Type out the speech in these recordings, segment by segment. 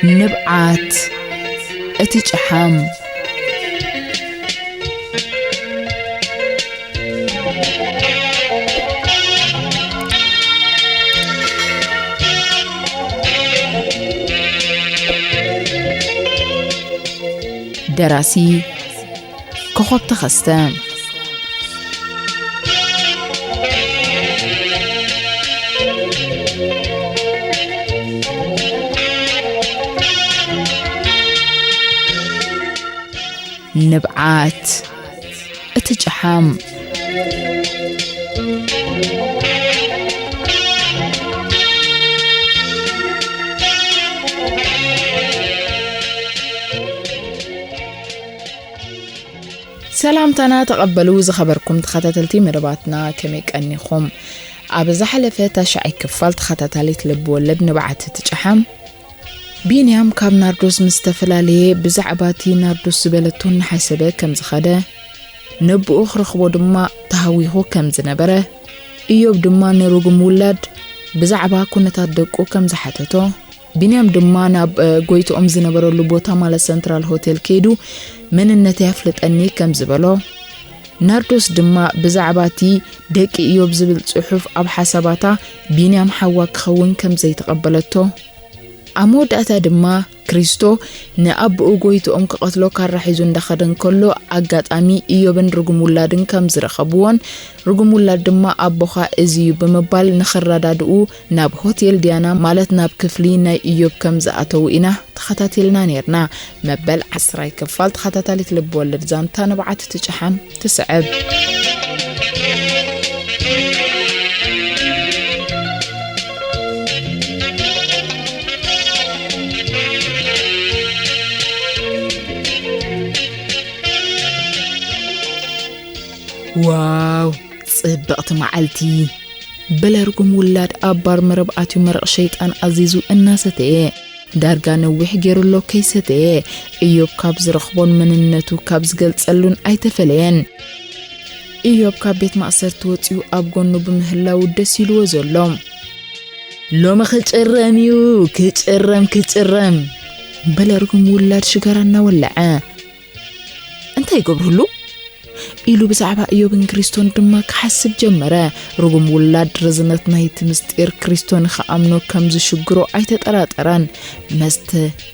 ንብዓት እቲ ጨሓም። ደራሲ ኮኾብ ተኸስተ። ንብዓት እቲ ጨሓም። ሰላምታና ተቐበሉ ዝኸበርኩም ተኸታተልቲ መደባትና፣ ከመይ ቀኒኹም? ኣብ ዝሓለፈ ታሽዓይ ክፋል ተኸታታሊት ልብ ወለድ ንብዓት እቲ ጨሓም፣ ቢንያም ካብ ናርዶስ ምስ ተፈላለየ ብዛዕባ እቲ ናርዶስ ዝበለቶ እናሓሰበ ከም ዝኸደ፣ ነቦኡ ክረኽቦ ድማ ተሃዊኹ ከም ዝነበረ፣ ኢዮብ ድማ ንርጉም ውላድ ብዛዕባ ኩነታት ደቁ ከም ዝሓተቶ፣ ቢንያም ድማ ናብ፣ እ፣ ጎይትኦም ዝነበረሉ ቦታ ማለት ሰንትራል ሆቴል ከይዱ መንነተይ ኣፍልጠኒ ከም ዝበሎ፣ ናርዶስ ድማ ብዛዕባ እቲ ደቂ ኢዮብ ዝብል ጽሑፍ ኣብ ሓሳባታ ቢንያም ሓዋ ክኸውን ከም ዘይተቐበለቶ፣ ኣብ መወዳእታ ድማ ክሪስቶ ንኣቦኡ ጎይትኦም ክቐትሎ ካራ ሒዙ እንዳኸደ እንከሎ ኣጋጣሚ ኢዮብን ርጉም ውላድን ከም ዝረኸብዎን ርጉም ውላድ ድማ ኣቦኻ እዚ እዩ ብምባል ንኽረዳድኡ ናብ ሆቴል ዲያና ማለት ናብ ክፍሊ ናይ ኢዮብ ከም ዝኣተዉ ኢና ተኸታቲልና ኔርና። መበል ዓስራይ ክፋል ተኸታታሊት ልብ ወለድ ዛንታ ንብዓት እቲ ጨሓም ትስዕብ። ዋው፣ ጽብቕቲ መዓልቲ! በለ ርጉም ውላድ ኣብ ባር መረብ ኣትዩ መረቕ ሸይጣን ኣዚዙ እናሰተየ። ዳርጋ ነዊሕ ገይሩ ኣሎ ከይሰተየ። ኢዮብ ካብ ዝረኽቦን መንነቱ ካብ ዝገልጸሉን ኣይተፈለየን። ኢዮብ ካብ ቤት ማእሰርቲ ወጺኡ ኣብ ጎኑ ብምህላዉ ደስ ኢልዎ ዘሎ። ሎሚ ክጭረም እዩ፣ ክጭረም፣ ክጭረም፣ በለ ርጉም ውላድ ሽጋራ እናወለዐ። እንታይ ይገብርሉ? ኢሉ ብዛዕባ ኢዮብን ክሪስቶን ድማ ክሓስብ ጀመረ። ርጉም ውላድ ርዝነት ናይቲ ምስጢር ክሪስቶ ንኽኣምኖ ከም ዝሽግሮ ኣይተጠራጠረን። መስተ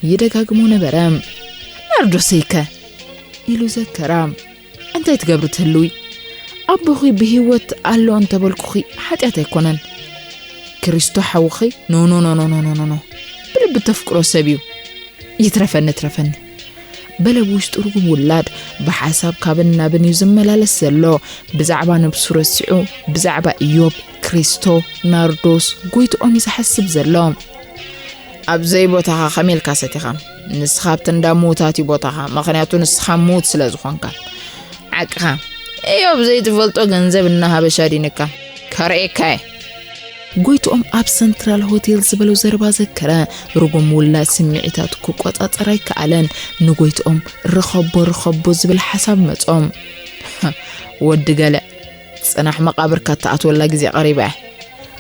ይደጋግሞ ነበረ። ናርዶሰይከ? ኢሉ ዘከራ። እንታይ ትገብሪ ትህልዊ? ኣቦኺ ብህይወት ኣሎ እንተበልኩኺ ሓጢኣት ኣይኮነን። ክሪስቶ ሓውኺ ኖ፣ ኖ፣ ኖ፣ ኖ፣ ኖ፣ ኖ፣ ኖ። ብልቢ ተፍቅሮ ሰብ እዩ። ይትረፈኒ፣ ትረፈኒ። በለ ብውሽጡ ርጉም ውላድ ብሓሳብ ካብን ናብን እዩ ዝመላለስ ዘሎ። ብዛዕባ ነብሱ ረሲዑ፣ ብዛዕባ ኢዮብ፣ ክሪስቶ፣ ናርዶስ፣ ጎይትኦም እዩ ዝሓስብ ዘሎ። ኣብ ዘይቦታኻ ከመይ ኢልካ ሰቲኻ? ንስኻ ኣብቲ እንዳ ምዉታት እዩ ቦታኻ፣ ምኽንያቱ ንስኻ ምዉት ስለ ዝኾንካ። ዓቅኻ። ኢዮብ ዘይትፈልጦ ገንዘብ እናሃበ ሻዲንካ። ከርእየካ እየ። ጎይትኦም ኣብ ሰንትራል ሆቴል ዝበሎ ዘረባ ዘከረ። ርጉም ውላድ ስምዒታቱ ክቆጻጸር ኣይከኣለን። ንጎይትኦም ርኸቦ፣ ርኸቦ ዝብል ሓሳብ መጾም። ወዲ ገለ፣ ጽናሕ መቓብርካ እትኣትወላ ግዜ ቀሪባ እያ።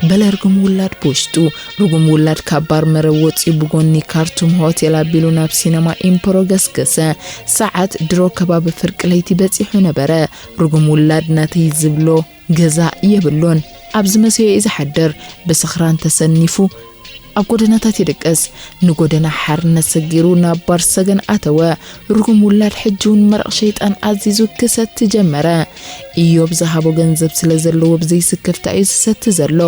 በለ ርጉም ውላድ ብውሽጡ። ርጉም ውላድ ካብ ባር መረብ ወጺኡ ብጎኒ ካርቱም ሆቴል ኣቢሉ ናብ ሲነማ ኢምፐሮ ገስገሰ። ሰዓት ድሮ ከባቢ ፍርቂ ለይቲ በጺሑ ነበረ። ርጉም ውላድ ናተይ ዝብሎ ገዛ የብሉን። ኣብ ዝመሰዮ እዩ ዝሓድር። ብስኽራን ተሰኒፉ ኣብ ጎደናታት ይድቅስ። ንጎደና ሓርነት ሰጊሩ ናብ ባር ሰገን ኣተወ። ርጉም ውላድ ሕጂ እውን መረቕ ሸይጣን ኣዚዙ ክሰቲ ጀመረ። ኢዮብ ዝሃቦ ገንዘብ ስለ ዘለዎ ብዘይስክፍታ እዩ ዝሰቲ ዘሎ።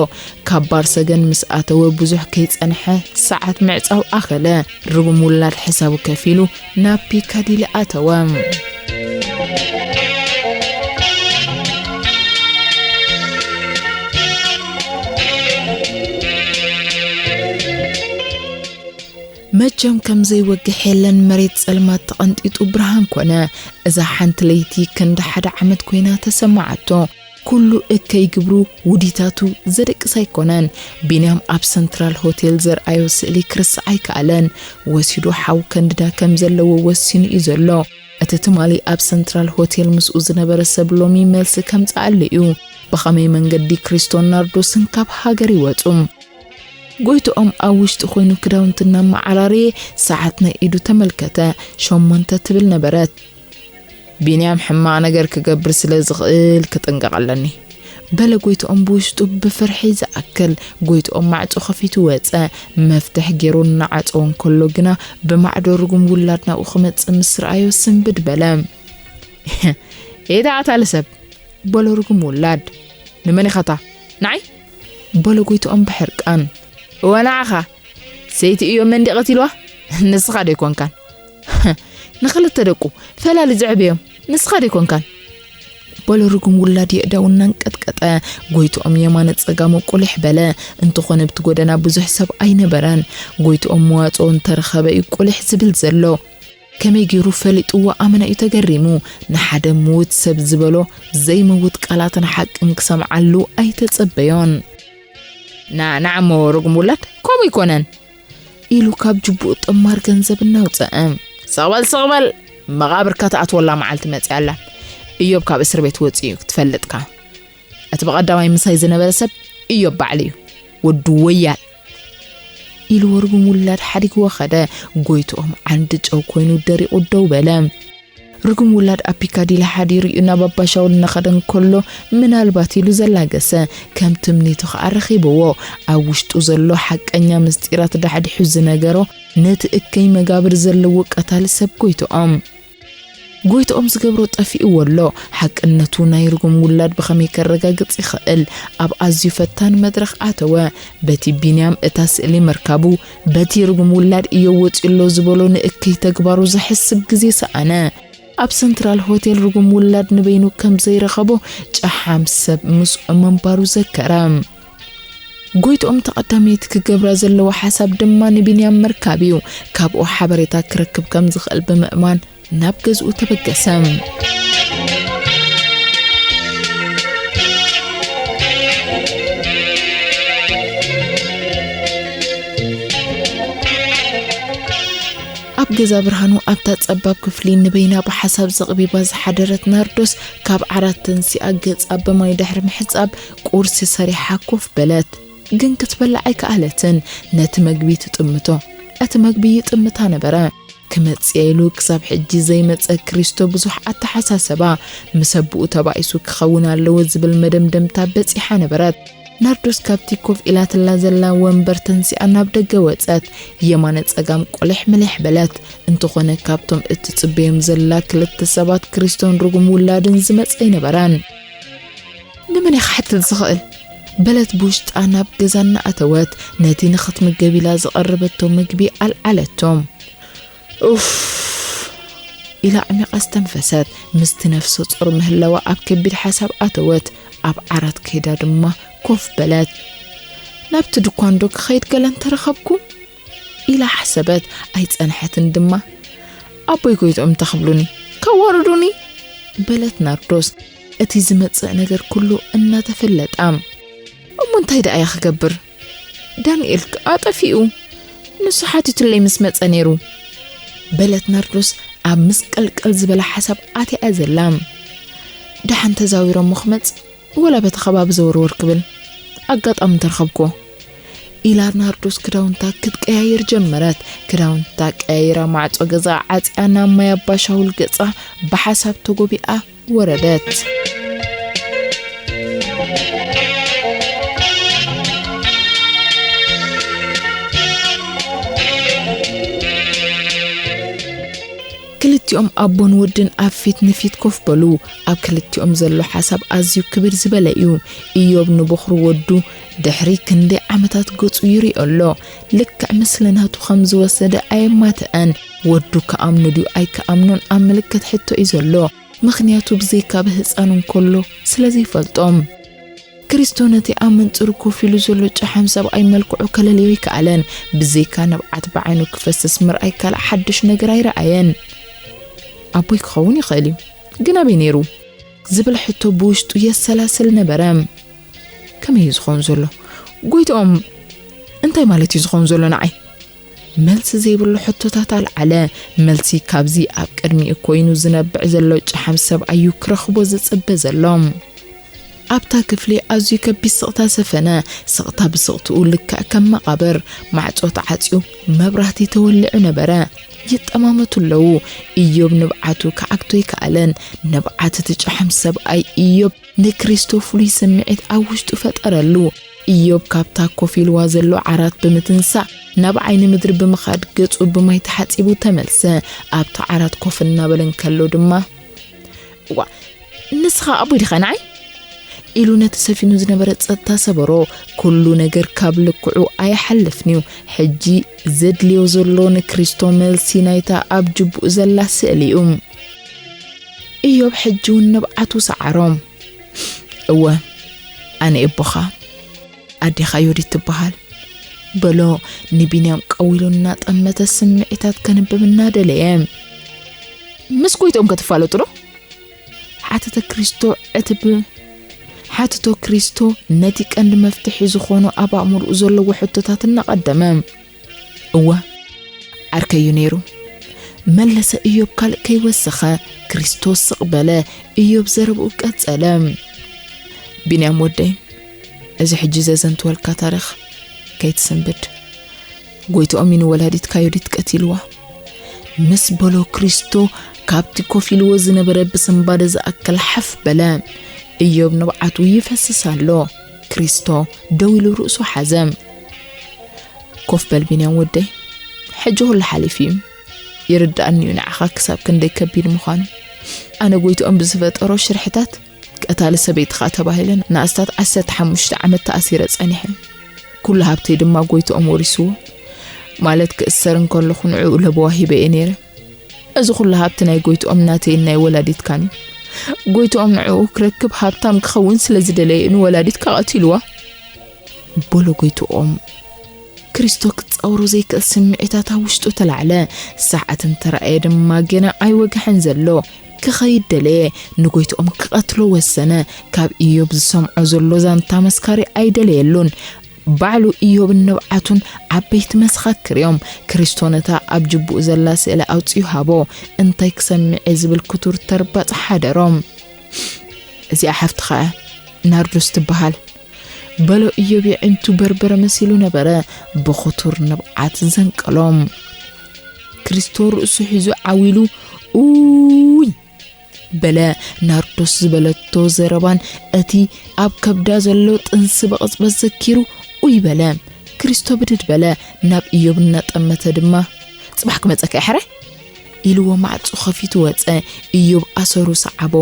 ካብ ባር ሰገን ምስ ኣተወ ብዙሕ ከይጸንሐ ሰዓት ምዕጻው ኣኸለ። ርጉም ውላድ ሕሳቡ ከፊሉ ናብ ፒካዲሊ ኣተወ። መቸም ከም ዘይወግሕ የለን፣ መሬት ጸልማት ተቐንጢጡ ብርሃን ኮነ። እዛ ሓንቲ ለይቲ ክንዲ ሓደ ዓመት ኮይና ተሰማዓቶ። ኩሉ እከይ ግብሩ ውዲታቱ ዘደቅስ ኣይኮነን። ቢንያም ኣብ ሰንትራል ሆቴል ዘርኣዮ ስእሊ ክርስዕ ኣይከኣለን። ወሲዱ ሓው ከንድዳ ከም ዘለዎ ወሲኑ እዩ ዘሎ። እቲ ትማሊ ኣብ ሰንትራል ሆቴል ምስኡ ዝነበረ ሰብ ሎሚ መልሲ ከምጽኣሉ እዩ። ብኸመይ መንገዲ ክሪስቶን ናርዶስን ካብ ሃገር ይወጹ? ጎይትኦም ኣብ ውሽጢ ኮይኑ ክዳውንቲ እናመዓራረየ ሰዓት ናይ ኢዱ ተመልከተ። ሸሞንተ ትብል ነበረት። ቢንያም ሕማቕ ነገር ክገብር ስለ ዝኽእል ክጥንቀቕ ኣለኒ፣ በለ ጎይትኦም ብውሽጡ ብፍርሒ ዝኣክል። ጎይትኦም ማዕጾ ከፊቱ ወጸ። መፍትሕ ገይሩ እናዓጸወ እንከሎ ግና ብማዕዶ ርጉም ውላድ ናብኡ ክመጽእ ምስ ረኣዮ ስንብድ በለ። "ኤታ ኣታሊ ሰብ?" በሎ ርጉም ውላድ። "ንመን ኢኻታ? ንዓይ?" በሎ ጎይትኦም ብሕርቃን። "እወ ንዓኻ። ሰይቲ እዮም መንዲ ቀቲልዋ? ንስኻ ዶ ኣይኮንካን?" "ንኽልተ ደቁ ፈላሊ ዘዕበዮም ንስኻ ዶ ኣይኮንካን?" በሎ ርጉም ውላድ የእዳው እናንቀጥቀጠ። ጎይትኦም የማነ ጸጋሙ ቁሊሕ በለ። እንተኾነ ብቲ ጎደና ብዙሕ ሰብ ኣይነበረን። ጎይትኦም መዋጽኦ እንተረኸበ እዩ ቁሊሕ ዝብል ዘሎ። ከመይ ገይሩ ፈሊጥዎ ኣመና እዩ ተገሪሙ። ንሓደ ምዉት ሰብ ዝበሎ ዘይመውት ቃላትን ሓቅን ክሰምዓሉ ኣይተጸበዮን። "ና፣ ንዓሞ ርጉም ውላድ፣ ከምኡ ኣይኮነን?" ኢሉ ካብ ጅቡኡ ጥማር ገንዘብ እናውጸአ። "ስቕ በል፣ ስቕ በል! መቓብርካ ትኣትወላ መዓልቲ መጺኣ ኣላ። እዮብ ካብ እስር ቤት ወጺኡ እዩ ክትፈልጥካ። እቲ ብቐዳማይ ምሳይ ዝነበረ ሰብ እዮብ ባዕሉ እዩ። ወዱ ወያል!" ኢሉ ርጉም ውላድ ሓዲግዎ ኸደ። ጎይትኦም ዓንዲ ጨው ኮይኑ ደሪቑ ደው በለ። ርጉም ውላድ ኣብ ፒካዲሊ ሓዲሩ እዩ ናብ ኣባሻውል እናኸደ እንከሎ ምናልባት ኢሉ ዘላገሰ፣ ከም ትምኒቱ ኸኣ ረኺብዎ። ኣብ ውሽጡ ዘሎ ሓቀኛ ምስጢራት ዳሕዲሑ ዝነገሮ ነቲ እከይ መጋብር ዘለዎ ቀታሊ ሰብ ጎይትኦም። ጎይትኦም ዝገብሮ ጠፊእዎ ኣሎ። ሓቅነቱ ናይ ርጉም ውላድ ብኸመይ ከረጋግጽ ይኽእል? ኣብ ኣዝዩ ፈታኒ መድረኽ ኣተወ። በቲ ቢንያም እታ ስእሊ ምርካቡ፣ በቲ ርጉም ውላድ እዮ ወጺኡ ኣሎ ዝበሎ ንእከይ ተግባሩ ዘሕስብ ግዜ ሰኣነ። ኣብ ሰንትራል ሆቴል ርጉም ውላድ ንበይኑ ከም ዘይረኸቦ ጨሓም ሰብ ምስኡ ምንባሩ ዘከረ። ጎይትኦም ተቐዳመይቲ ክገብራ ዘለዎ ሓሳብ ድማ ንቢንያም ምርካብ እዩ። ካብኡ ሓበሬታ ክረክብ ከም ዝኽእል ብምእማን ናብ ገዝኡ ተበገሰ። ኣብ ገዛ ብርሃኑ ኣብታ ጸባብ ክፍሊ ንበይና ብሓሳብ ዘቕቢባ ዝሓደረት ናርዶስ ካብ ዓራት ተንሲኣ ገጻ ብማይ ድሕሪ ምሕጻብ ቁርሲ ሰሪሓ ኮፍ በለት። ግን ክትበልዕ ኣይከኣለትን። ነቲ መግቢ ትጥምቶ፣ እቲ መግቢ ይጥምታ ነበረ። ክመጽእ ኢሉ ክሳብ ሕጂ ዘይመጸ ክሪስቶ ብዙሕ ኣተሓሳሰባ ምስ ኣቦኡ ተባኢሱ ክኸውን ኣለዎ ዝብል መደምደምታ በጺሓ ነበረት። ናርዶስ ካብቲ ኮፍ ኢላትላ ዘላ ወንበር ተንሲኣ ናብ ደገ ወጸት። የማነ ጸጋም ቆሊሕ ምሊሕ በለት። እንተኾነ ካብቶም እትጽበዮም ዘላ ክልተ ሰባት ክሪስቶን ርጉም ውላድን ዝመጸ ኣይነበረን። "ንመን እየ ክሓትት ዝኽእል?" በለት ብውሽጣ ናብ ገዛ እናኣተወት። ነቲ ንኽትምገብ ኢላ ዝቐረበቶ ምግቢ ኣልዓለቶ። "ኡፍ!" ኢላ ኣዕሚቓ ዝተንፈሰት። ምስቲ ነፍሰ ጾር ምህላዋ ኣብ ከቢድ ሓሳብ ኣተወት። ኣብ ዓራት ከይዳ ድማ ኮፍ በለት። "ናብቲ ድኳን ዶ ክኸይድ ገለ እንተረኸብኩ?" ኢላ ሓሰበት። ኣይጸንሐትን ድማ። "ኣቦይ ጎይትኦም እንታይ ክብሉኒ? ከዋርዱኒ?" በለት ናርዶስ፣ እቲ ዝመጽእ ነገር ኩሉ እናተፈለጣ። "እሞ እንታይ ደኣ እየ ክገብር? ዳንኤል ከኣ ጠፊኡ። ንሱ ሓቲቱለይ ምስ መጸ ነይሩ።" በለት ናርዶስ ኣብ ምስቀልቀል ዝበለ ሓሳብ ኣትያ ዘላ። "ደሓን ተዛዊሮሞ ክመጽእ፣ ወላ በቲ ከባቢ ዘወርወር ክብል ኣጋጣሚ እንተረኸብኩዎ።" ኢላ ናርዶስ ክዳውንታ ክትቀያይር ጀመረት። ክዳውንታ ቀያይራ ማዕጾ ገዛ ዓጽያ ናብ ማይ ኣባሻውል ገጻ ብሓሳብ ተጎቢኣ ወረደት። ክልቲኦም ኣቦን ወድን ኣብ ፊት ንፊት ኮፍ በሉ። ኣብ ክልቲኦም ዘሎ ሓሳብ ኣዝዩ ክብድ ዝበለ እዩ። ኢዮብ ንቦኽሩ ወዱ ድሕሪ ክንደይ ዓመታት ገጹ ይሪኦ ኣሎ። ልክዕ ምስሊ ናቱ ከም ዝወሰደ ኣየማትአን። ወዱ ክኣምኖ ድዩ ኣይክኣምኖን ኣብ ምልክት ሕቶ እዩ ዘሎ። ምኽንያቱ ብዘይካ ብህፃኑ እንከሎ ስለ ዘይፈልጦም። ክሪስቶ ነቲ ኣብ መንጽሩ ኮፍ ኢሉ ዘሎ ጨሓም ሰብኣይ መልክዑ ከለልዮ ኣይከኣለን። ብዘይካ ንብዓት ብዓይኑ ክፈስስ ምርኣይ ካልእ ሓድሽ ነገር ኣይረኣየን። ኣቦይ ክኸውን ይኽእል እዩ፣ ግን ኣበይ ነይሩ? ዝብል ሕቶ ብውሽጡ የሰላስል ነበረ። ከመይ እዩ ዝኸውን ዘሎ? ጎይትኦም እንታይ ማለት እዩ ዝኸውን ዘሎ ንዓይ? መልሲ ዘይብሉ ሕቶታት ኣልዓለ። መልሲ ካብዚ ኣብ ቅድሚኡ ኮይኑ ዝነብዕ ዘሎ ጨሓም ሰብኣይ እዩ ክረኽቦ ዝጽበ ዘሎ። ኣብታ ክፍሊ ኣዝዩ ከቢድ ስቕታ ሰፈነ። ስቕታ ብስቕትኡ ልክዕ ከም መቓብር። ማዕጾ ተዓጽዩ፣ መብራህቲ ተወሊዑ ነበረ። ይጠማመቱ ኣለዉ። ኢዮብ ንብዓቱ ክዓግቶ ኣይከኣለን። ንብዓት እቲ ጨሓም ሰብኣይ ኢዮብ ንክሪስቶ ፍሉይ ስምዒት ኣብ ውሽጡ ፈጠረሉ። ኢዮብ ካብታ ኮፍ ኢልዋ ዘሎ ዓራት ብምትንሳእ ናብ ዓይኒ ምድሪ ብምኻድ ገጹ ብማይ ተሓጺቡ ተመልሰ። ኣብቲ ዓራት ኮፍ እናበለ እንከሎ ድማ፣ "እዋ፣ ንስኻ ኣቦይ ዲኻ ንዓይ?" ኢሉ ነቲ ሰፊኑ ዝነበረ ጸጥታ ሰበሮ። "ኩሉ ነገር ካብ ልክዑ ኣይሓልፍን'ዩ። ሕጂ ዘድልዮ ዘሎ ንክሪስቶ መልሲ ናይታ ኣብ ጅቡኡ ዘላ ስእሊ እዩ." ኢዮብ ሕጂ እውን ንብዓቱ ሰዓሮም። "እወ፣ ኣነ እቦኻ፣ ኣዴኻ ዮዲት ትበሃል" በሎ፣ ንቢንያም ቀዊሉ እናጠመተ ስምዒታት ከንብብ እናደለየ። "ምስ ጎይትኦም ከ ትፋለጡ ዶ?" ሓተተ ክሪስቶ ዕትብ። ሓተቶ ክሪስቶ ነቲ ቀንዲ መፍትሒ ዝኾኑ ኣብ ኣእምሮኡ ዘለዎ ሕቶታት እናቐደመ። "እወ፣ ዓርከይ እዩ ነይሩ" መለሰ ኢዮብ ካልእ ከይወሰኸ። ክሪስቶ ስቕ በለ። ኢዮብ ዘረብኡ ቀጸለ። "ቢንያም ወደይ፣ እዚ ሕጂ ዘዘንትወልካ ታሪኽ ከይትስንብድ፣ ጎይትኦም እዩ ንወላዲትካ ዮዲት ቀቲልዋ" ምስ በሎ ክሪስቶ ካብቲ ኮፍ ኢልዎ ዝነበረ ብስንባደ ዝኣክል ሓፍ በለ። ኢዮብ ንብዓቱ ይፈስስ ኣሎ። ክሪስቶ ደው ኢሉ ርእሱ ሓዘ። "ኮፍ በል ቢንያም ወደይ፣ ሕጂ ኩሉ ሓሊፉ እዩ። ይርድኣኒ እዩ ንዓኻ ክሳብ ክንደይ ከቢድ ምዃኑ። ኣነ ጎይትኦም ብዝፈጠሮ ሽርሕታት ቀታሊ ሰበይትኻ ተባሂለ ንኣስታት ዓሰርተ ሓሙሽተ ዓመት ተኣሲረ ጸኒሐ። ኩሉ ሃብተይ ድማ ጎይትኦም ወሪስዎ። ማለት ክእሰር እንከለኹ ንዕኡ ለበዋ ሂበ እየ ነይረ። እዚ ኩሉ ሃብቲ ናይ ጎይትኦም ናተይን ናይ ወላዲትካን እዩ። ጎይትኦም ንዕኡ ክረክብ ሃብታም ክኸውን ስለ ዝደለየ እዩ ንወላዲትካ ቀቲልዋ" በሎ ጎይትኦም። ክሪስቶ ክጻወሮ ዘይክእል ስምዒታት ኣብ ውሽጡ ተላዕለ። ሰዓት እንተረኣየ ድማ ገና ኣይወግሐን ዘሎ። ክኸይድ ደለየ። ንጎይትኦም ክቐትሎ ወሰነ። ካብ ኢዮብ ዝሰምዖ ዘሎ ዛንታ መስካሪ ኣይደለየሉን። ባዕሉ ኢዮብን ንብዓቱን ዓበይቲ መሰኻክር እዮም። ክሪስቶ ነታ ኣብ ጅቡኡ ዘላ ስእሊ ኣውጺኡ ሃቦ። እንታይ ክሰምዕ እየ ዝብል ክቱር ተርባጽ ሓደሮም። "እዚኣ ሓፍትኻ እያ፣ ናርዶስ ትበሃል" በሎ። ኢዮብ የዒንቱ በርበረ መሲሉ ነበረ። ብኽቱር ንብዓት ዘንቀሎም። ክሪስቶ ርእሱ ሒዙ ዓው ኢሉ፣ "ኡይ!" በለ። ናርዶስ ዝበለቶ ዘረባን እቲ ኣብ ከብዳ ዘሎ ጥንሲ ብቕጽበት ዘኪሩ ኡይ በለ። ክሪስቶ ብድድ በለ። ናብ ኢዮብ እናጠመተ ድማ፣ "ጽባሕ ክመጸካ እየ ሕራይ" ኢልዎ ማዕጾ ከፊቱ ወጸ። ኢዮብ ኣሰሩ ሰዓቦ፣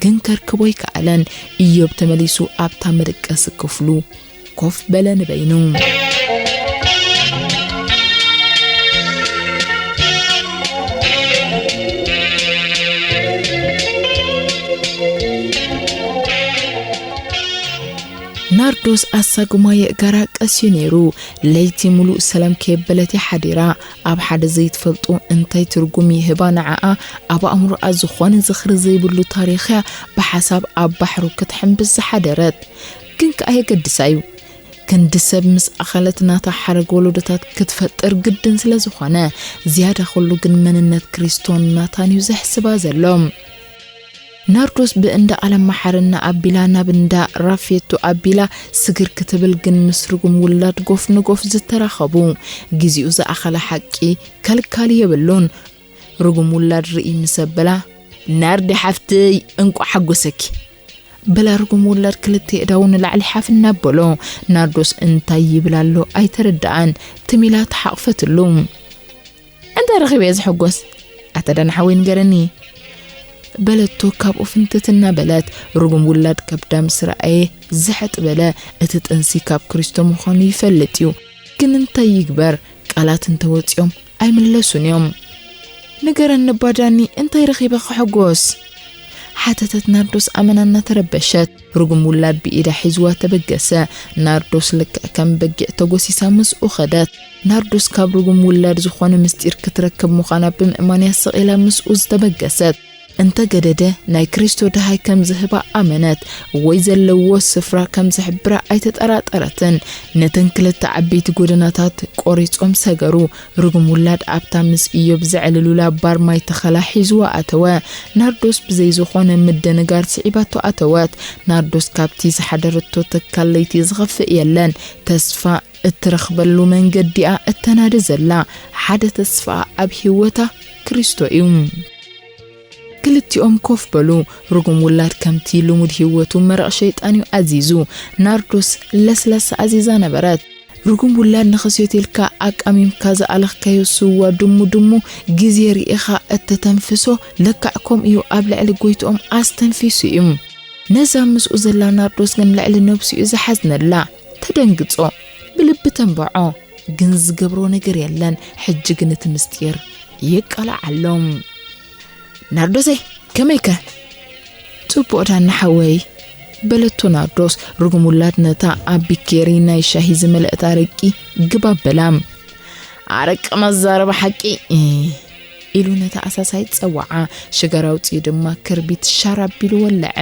ግን ከርክቦ ኣይከኣለን። ኢዮብ ተመሊሱ ኣብታ መደቀሲ ክፍሉ ኮፍ በለ ንበይኑ። ናርዶስ ኣሳጉማ የእጋራ ቀስዩ ነይሩ። ለይቲ ሙሉእ ሰላም ከየበለት እያ ሓዲራ። ኣብ ሓደ ዘይትፈልጦ እንታይ ትርጉም ይህባ ንዓኣ፣ ኣብ ኣእምሮኣ ዝኾነ ዝኽሪ ዘይብሉ ታሪኽ እያ ብሓሳብ ኣብ ባሕሩ ክትሕምብስ ዝሓደረት። ግን ከኣ የገድሳ እዩ። ክንዲ ሰብ ምስ ኣኸለት ናታ ሓረግ ወለዶታት ክትፈጥር ግድን ስለ ዝኾነ፣ ዝያዳ ኩሉ ግን መንነት ክሪስቶን ናታን እዩ ዘሕስባ ዘሎ። ናርዶስ ብእንዳ ኣለማሓርና ኣቢላ ናብ እንዳ ራፌቶ ኣቢላ ስግር ክትብል ግን ምስ ርጉም ውላድ ጎፍ ንጎፍ ዝተራኸቡ። ግዜኡ ዝኣኸለ ሓቂ ከልካሊ የብሉን። ርጉም ውላድ ርኢ ምስ ኣበላ፣ "ናርዲ ሓፍተይ እንቋዕ ሓጎሰኪ" በላ። ርጉም ውላድ ክልተ ኣእዳዉ ንላዕሊ ሓፍ እናበሎ። ናርዶስ እንታይ ይብል ኣሎ ኣይተረድኣን። ትም ኢላ ተሓቑፈትሉ። "እንታይ ረኺበ እየ ዝሕጎስ? ኣታ ዳና ሓወይ ንገረኒ" በለቶ ካብኡ ፍንትት እናበለት። ርጉም ውላድ ከብዳ ምስ ረኣየ ዝሕጥ በለ። እቲ ጥንሲ ካብ ክሪስቶ ምዃኑ ይፈልጥ እዩ። ግን እንታይ ይግበር? ቃላት እንተወጺኦም ኣይምለሱን እዮም። "ንገረኒ እባ ዳኒ፣ እንታይ ረኺበ ክሕጎስ?" ሓተተት ናርዶስ ኣመና እናተረበሸት። ርጉም ውላድ ብኢዳ ሒዝዋ ተበገሰ። ናርዶስ ልክዕ ከም በጊዕ ተጎሲሳ ምስኡ ኸደት። ናርዶስ ካብ ርጉም ውላድ ዝኾነ ምስጢር ክትረክብ ምዃና ብምእማን እያ ስቕ ኢላ ምስኡ ዝተበገሰት። እንተገደደ ናይ ክሪስቶ ደሃይ ከም ዝህባ ኣመነት፣ ወይ ዘለዎ ስፍራ ከም ዝሕብራ ኣይተጠራጠረትን። ነተን ክልተ ዓበይቲ ጎደናታት ቆሪጾም ሰገሩ። ርጉም ውላድ ኣብታ ምስ ኢዮብ ዘዕልሉላ ባር ማይ ተኸላ ሒዝዋ ኣተወ። ናርዶስ ብዘይ ዝኾነ ምድንጋር ስዒባቶ ኣተወት። ናርዶስ ካብቲ ዝሓደረቶ ትካል ለይቲ ዝኸፍእ የለን። ተስፋ እትረኽበሉ መንገዲኣ እተናዲ ዘላ ሓደ ተስፋ ኣብ ህይወታ ክሪስቶ እዩ። ክልቲኦም ኮፍ በሉ። ርጉም ውላድ ከምቲ ልሙድ ህይወቱ መረቕ ሸይጣን እዩ ኣዚዙ። ናርዶስ ለስላሳ ኣዚዛ ነበረት። ርጉም ውላድ ንኽስዮት ኢልካ ኣቃሚምካ ዝኣለኽካዮ ስዋ ድሙ ድሙ ግዜ ርኢኻ እተተንፍሶ ለካዕ ከምኡ እዩ ኣብ ልዕሊ ጎይትኦም ኣስተንፊሱ እዩ። ነዛ ምስኡ ዘላ ናርዶስ ግን ልዕሊ ነብሱ እዩ ዝሓዝነላ። ተደንግጾ፣ ብልቢ ተንበዖ፣ ግን ዝገብሮ ነገር የለን። ሕጂ ግን እቲ ምስጢር ይቃላዓሎም። ናርዶሰይ፣ ከመይከ? ጽቡቕ ዳና ሓወይ፣ በለቶ ናርዶስ። ርጉም ውላድ ነታ ኣብ ቢኬሪ ናይ ሻሂ ዝመልአት ኣረቂ ግብ ኣበላ። ኣረቂ መዛረቢ ሓቂ፣ ኢሉ ነታ ኣሳሳይ ጸዋዓ። ሽጋራ ኣውጺኡ ድማ ክርቢት ሻር ኣቢሉ ወለዐ።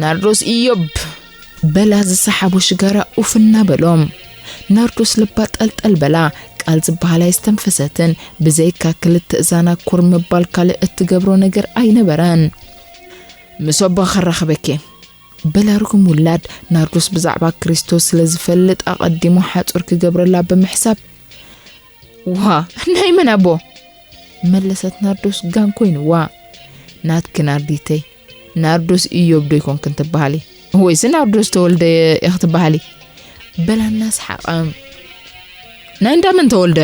ናርዶስ ኢዮብ፣ በላ ዝሰሓቦ ሽጋራ ኡፍ እናበሎ። ናርዶስ ልባ ጠልጠል በላ። ቃል ዝበሃል ኣይስተንፈሰትን። ብዘይካ ክልተ እዛና ኩር ምባል ካልእ እትገብሮ ነገር ኣይነበረን። ምስ ኣቦ ከራኽበኪ፣ በላ ርጉም ውላድ። ናርዶስ ብዛዕባ ክሪስቶስ ስለ ዝፈልጥ ኣቐዲሙ ሓጹር ክገብረላ ብምሕሳብ፣ "ዋ፣ ናይ መን ኣቦ?" መለሰት ናርዶስ ጋን ኮይንዋ። "ናትኪ ናርዲተይ፣ ናርዶስ ኢዮብ ዶ ይኮንክን ትበሃሊ? ወይስ ናርዶስ ተወልደ ኢኺ ትበሃሊ?" በላ እናሰሓቐ። "ናይ እንዳ መን ተወልደ?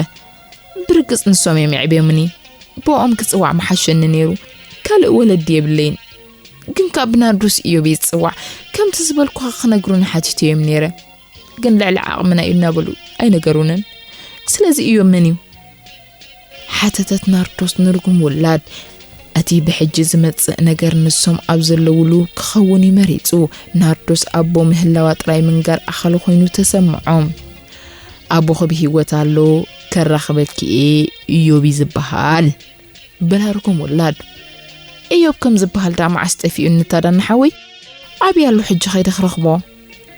ብርግጽ ንሶም እዮም የዕብዮምኒ። ብኦም ክጽዋዕ ምሓሸኒ ነይሩ። ካልእ ወለዲ የብለይን። ግን ካብ ናርዶስ ኢዮብ እየ ዝጽዋዕ። ከምቲ ዝበልኩኻ ክነግሩኒ ሓቲተዮም ነይረ። ግን ልዕሊ ዓቕምና እዩ እናበሉ ኣይነገሩንን። ስለዚ ኢዮብ መን እዩ?" ሓተተት ናርዶስ ንርጉም ውላድ። እቲ ብሕጂ ዝመጽእ ነገር ንሶም ኣብ ዘለውሉ ክኸውን እዩ መሪጹ። ናርዶስ ኣቦ ምህላዋ ጥራይ ምንጋር ኣኻሊ ኮይኑ ተሰምዖ። "ኣቦኺ ብህይወት ኣሎ፣ ከራኽበኪ እየ፣ ኢዮብ እዩ ዝበሃል" በላ ርጉም ውላድ። "ኢዮብ ከም ዝበሃል ደኣ መዓስ ጠፊኡ ንታዳና ሓወይ? ኣበይ ኣሎ ሕጂ ከይደ ክረኽቦ?"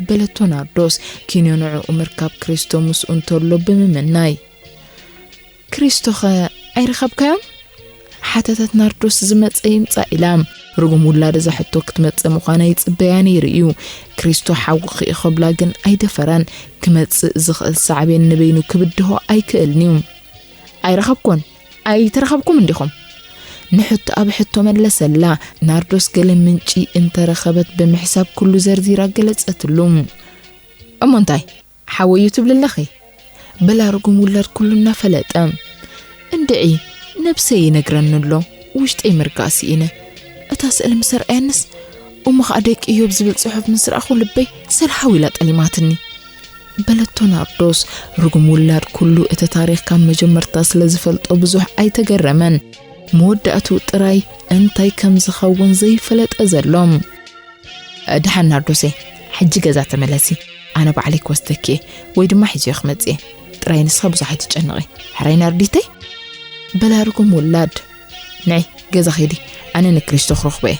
በለቶ ናርዶስ፣ ኪንዮ ንዕኡ ምርካብ ክሪስቶ ምስኡ እንተሎ ብምምናይ። "ክሪስቶኸ ኣይረኸብካዮን?" ሓተተት ናርዶስ ዝመጸ ይምጻእ ኢላ። ርጉም ውላድ እዛ ሕቶ ክትመጽእ ምዃና ይጽበያ ነይሩ እዩ። ክሪስቶ ሓውኺ እዩ ክብላ ግን ኣይደፈረን። ክመጽእ ዝኽእል ሳዕቤን ንበይኑ ክብድሆ ኣይክእልን እዩ። "ኣይረኸብኩን፣ ኣይተረኸብኩም እንዲኹም?" ንሕቶ ኣብ ሕቶ መለሰላ። ናርዶስ ገለ ምንጪ እንተረኸበት ብምሕሳብ ኩሉ ዘርዚራ ገለጸትሉ። "እሞ እንታይ?" ሓወዩ ትብሊ ኣለኺ? በላ ርጉም ውላድ ኩሉ እናፈለጠ። እንድዒ፣ ነብሰይ ይነግረኒ ኣሎ፣ ውሽጠይ ምርጋእ ስኢነ። እታ ስእሊ ምስ ኣርኣየንስ፣ እሞ ኸኣ ደቂ ኢዮብ ዝብል ጽሑፍ ምስ ረኣኹ ልበይ ሰልሃው ኢላ ጠሊማትኒ። በለቶ ናርዶስ። ርጉም ውላድ ኩሉ እቲ ታሪኽ ካብ መጀመርታ ስለ ዝፈልጦ ብዙሕ ኣይተገረመን። መወዳእትኡ ጥራይ እንታይ ከም ዝኸውን ዘይፈለጠ ዘሎ። ደሓን ናርዶሰይ፣ ሕጂ ገዛ ተመለሲ። ኣነ ባዕለይ ክወስደኪ እየ፣ ወይ ድማ ሒዘዮ ክመጽእ እየ። ጥራይ ንስኻ ብዙሕ ኣይትጨነቒ። ሕራይ ናርዲተይ? በላ ርጉም ውላድ። ንዒ፣ ገዛ ኺዲ፣ ኣነ ንክሪስቶ ክረኽቦ እየ።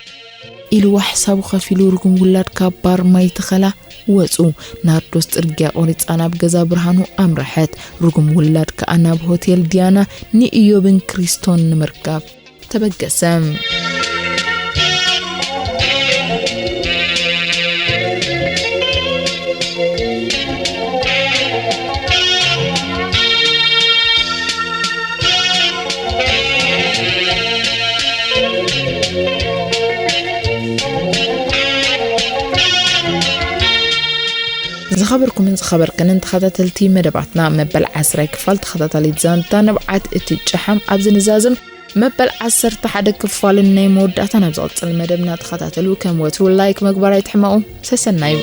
ኢልዋ ሕሳቡ ኸፊሉ ርጉም ውላድ ካብ ባር ማይ ተኸላ ወጹ። ናርዶስ ጽርግያ ቆሪጻ ናብ ገዛ ብርሃኑ ኣምረሐት። ርጉም ውላድ ከኣ ናብ ሆቴል ዲያና ንኢዮብን ክሪስቶን ንምርካብ ተበገሰ። ዝኸበርኩምን ዝኸበርክንን ተኸታተልቲ መደባትና፣ መበል ዓስራይ ክፋል ተኸታታሊት ዛንታ ንብዓት እቲ ጨሓም ኣብዚ ንዛዝም። መበል ዓሰርተ ሓደ ክፋልን ናይ መወዳእታን ኣብ ዝቕጽል መደብና ተኸታተሉ። ከም ወትሩ ላይክ ምግባር ኣይትሕመቑ። ሰሰናዩ።